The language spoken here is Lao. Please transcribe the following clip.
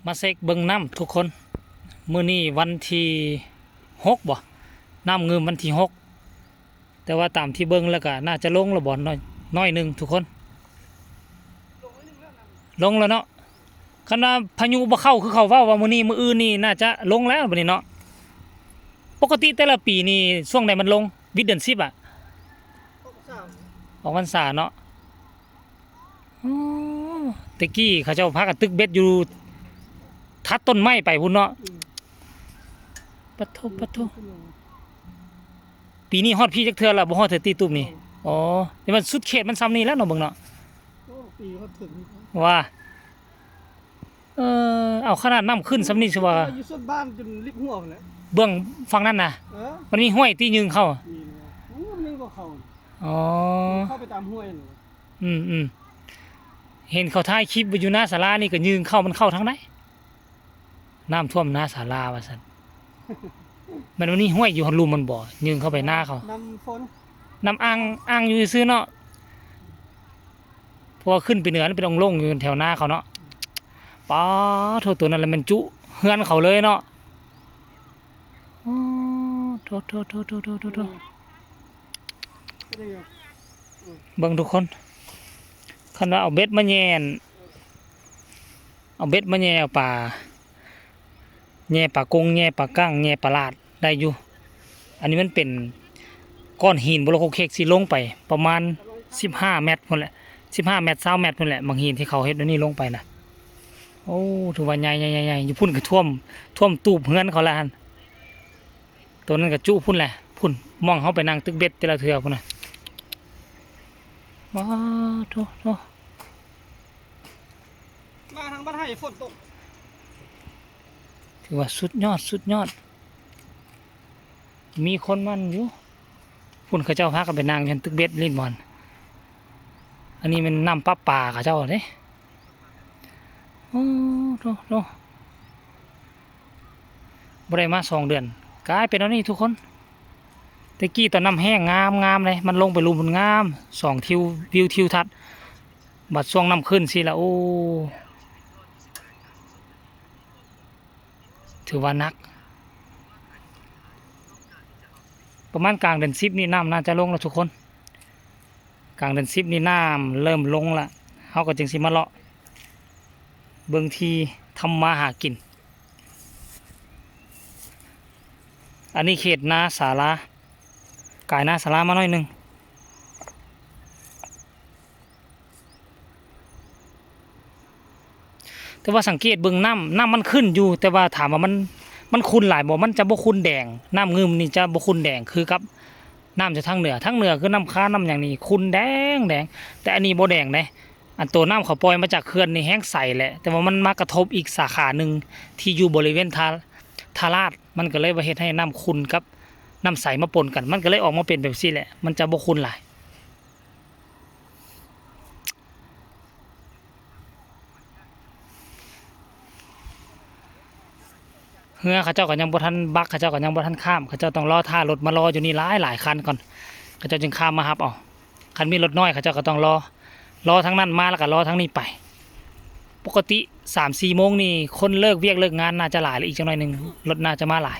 ມາເຊັກເບິ່ງນ້ຳທຸກຄົນ. ມື້ນີ້ວັນທີຫົກບໍ? ນ້ຳງື່ມວັນທີຫົກ ແຕ່ວ່າຕາມທີ່ເບິ່ງແລ້ວກະໜ້າຈະລົງແລ້ວບໍ ໜ້ອຍ ໜ້ອຍໜຶ່ງທຸກຄົນ. ລົງແລ້ວເນາະ. ຄັນວ່າພາຍຸບໍ່ເຂົ້າຄືເຂົາເວົ້າວ່າມື້ນີ້ມື້ອື່ນນີ້ໜ້າຈະລົງແລ້ວບັດນີ້ເນາະ. ປົກກະຕິແຕ່ລະປີນີ້ຊ່ວງໃດມັນລົງ? ວິດເດືອນສິບອະ? ອອກພັນສາເນາະ. ອໍ ແຕ່ກີ້ເຂົາເຈົ້າພາກັນຕຶກເບັດຢູ່ທັດຕົ້ນໄມ້ໄປພຸ້ນເນາະ. ອືມ ປະໂທ ປະໂທ ປີນີ້ຮອດພີ້ຈັກເທື່ອລະ? ບໍ່ຮອດເທື່ອຕິ ຕູບນີ້. ອໍ ນີ້ມັນສຸດເຂດມັນຊ່ຳນີ້ແລ້ວເນາະ ເບິ່ງເນາະ. ໂອ້ ປີຮອດເຖິງ ວ່າ ເອີ ເອົາ ຂະໜາດນ້ຳຂຶ້ນຊ່ຳນີ້ ຊິວ່າຢູ່ສ່ວນບ້ານຈົນລິບຫົວພຸ້ນແຫຼະ ເບື້ອງຝັ່ງນັ້ນນະ. ເອີ ມັນມີຫ້ວຍຕິ ຍື່ງເຂົ້າ ນີ້ນະ ມັນຍັງບໍ່ເຂົ້າ. ອໍ ເຂົ້າໄປຕາມຫ້ວຍນັ້ນແຫຼະ. ອືມໆ ເຫັນເຂົາຖ່າຍຄລິບວ່າຢູ່ໜ້າສາລານີ້ກໍຍື່ງເຂົ້າ ມັນເຂົ້າທາງໃດ? ນ້ຳຖ້ວມໜ້າສາລາວ່າຊັ້ນ. ແມ່ນ ມັນມີຫ້ວຍຢູ່ຫັ້ນລຸ່ມມັນບໍ່? ຍື່ງເຂົ້າໄປນາເຂົາ ນ້ຳຝົນ ນ້ຳອ່າງ ອ່າງຢູ່ຊື່ໆເນາະ. ເພາະວ່າຂຶ້ນໄປເໜືອ ມັນເປັນອົງໂລ່ງຢູ່ແຖວນາເຂົາເນາະ. ປາໂທ ໂຕນັ້ນລະແມ່ນຈຸເຮືອນເຂົາເລີຍເນາະ. ໂອ້ ໂທ້ໆໆໆໆ ເບິ່ງທຸກຄົນ ຄັນວ່າເອົາເບັດມາແຍ່ ເອົາເບັດມາແຍ່ເອົາປາ ແຍ່ປາກົງ ແຍ່ປາກັ້ງ ແຍ່ປາຫຼາດໄດ້ຢູ່. ອັນນີ້ມັນເປັນກ້ອນຫີນໂບໂລໂຄເຄກ ຊິລົງໄປປະມານສິບຫ້າແມັດພຸ້ນແຫຼະ ສິບຫ້າແມັດ ຊາວແມັດພຸ້ນແຫຼະ ໝາກຫີນທີ່ເຂົາເຮັດອັນນີ້ລົງໄປນະ. ໂອ້ ຖືວ່າໃຫຍ່ໆໆ ຢູ່ພຸ້ນກໍຖ້ວມ ຖ້ວມຕູບເຮືອນເຂົາແລ້ວຫັ້ນ. ໂຕນັ້ນກໍຈຸພຸ້ນແຫຼະ ພຸ້ນ ໝ່ອງເຮົາໄປນັ່ງຕຶກເບັດແຕ່ລະເທື່ອພຸ້ນນະ. ວ້າໂທ້ໆ ມາທາງບ້ານໄຮ່ຝົນຕົກ ຖືວ່າສຸດຍອດ ສຸດຍອດ. ມີຄົນໝັ່ນຢູ່ ພຸ້ນເຂົາເຈົ້າພາກັນໄປນັ່ງຢູ່ຫັ້ນ ຕຶກເບັດຫຼິ້ນບ່ອນ. ອັນນີ້ແມ່ນນ້ຳປະປາເຂົາເຈົ້າເດ້. ໂອ້ ໂທ້ໆ ບໍ່ໄດ້ມາສອງເດືອນ ກາຍເປັນແນວນີ້ທຸກຄົນ. ແຕ່ກີ້ຕອນນ້ຳແຫ້ງງາມໆເດ້ ມັນລົງໄປລຸ່ມພຸ້ນງາມ ສອງທິວ ວິວທິວທັດ. ບັດຊ່ວງນ້ຳຂຶ້ນຊີ້ລະ ໂອ້ ຖືວ່າໜັກ. ປະມານກາງເດືອນສິບນີ້ນ້ຳໜ້າຈະລົງແລ້ວທຸກຄົນ. ກາງເດືອນສິບນີ້ນ້ຳເລີ່ມລົງລະ ເຮົາກໍຈຶ່ງຊິມາເລາະເບິ່ງທີ່ທຳມາຫາກິນ. ອັນນີ້ເຂດນາສາລາ ກາຍນາສາລາມາໜ້ອຍໜຶ່ງ. ແຕ່ວ່າສັງເກດເບິ່ງນ້ຳ ນ້ຳມັນຂຸ່ນຢູ່ ແຕ່ວ່າຖາມວ່າມັນ ມັນຂຸ່ນຫຼາຍບໍ່? ມັນຈະບໍ່ຂຸ່ນແດງ ນ້ຳງື່ມນີ້ຈະບໍ່ຂຸ່ນແດງຄືກັບນ້ຳຈາກທາງເໜືອ. ທາງເໜືອຄືນ້ຳຄານ ນ້ຳຫຍັງນີ້ຂຸ່ນແດງໆ ແຕ່ອັນນີ້ບໍ່ແດງເດ້. ອັນໂຕນ້ຳເຂົາປ່ອຍມາຈາກເຂື່ອນນີ້ແຮງໃສແຫຼະ ແຕ່ວ່າມັນມາກະທົບອີກສາຂາໜຶ່ງທີ່ຢູ່ບໍລິເວນທ່າ ທ່າລາດ ມັນກໍເລີຍວ່າເຮັດໃຫ້ນ້ຳຂຸ່ນກັບນ້ຳໃສມາປົນກັນ ມັນກໍເລີຍອອກມາເປັນແບບຊີ້ແຫຼະ ມັນຈະບໍ່ຂຸ່ນຫຼາຍ. ເຮືອເຂົາເຈົ້າກໍຍັງບໍ່ທັນບັກ ເຂົາເຈົ້າກໍຍັງບໍ່ທັນຂ້າມ ເຂົາເຈົ້າຕ້ອງລໍຖ້າລົດມາລໍຢູ່ນີ້ຫຼາຍໆຄັນກ່ອນ ເຂົາເຈົ້າຈຶ່ງຂ້າມມາຮັບເອົາ. ຄັນມີລົດນ້ອຍເຂົາເຈົ້າກໍຕ້ອງລໍ ລໍທາງນັ້ນມາແລ້ວກໍລໍທາງນີ້ໄປ. ປົກກະຕິສາມສີ່ໂມງນີ້ຄົນເລີກວຽກເລີກງານໜ້າຈະຫຼາຍ ແລະ ອີກຈັກໜ້ອຍໜຶ່ງລົດໜ້າຈະມາຫຼາຍ.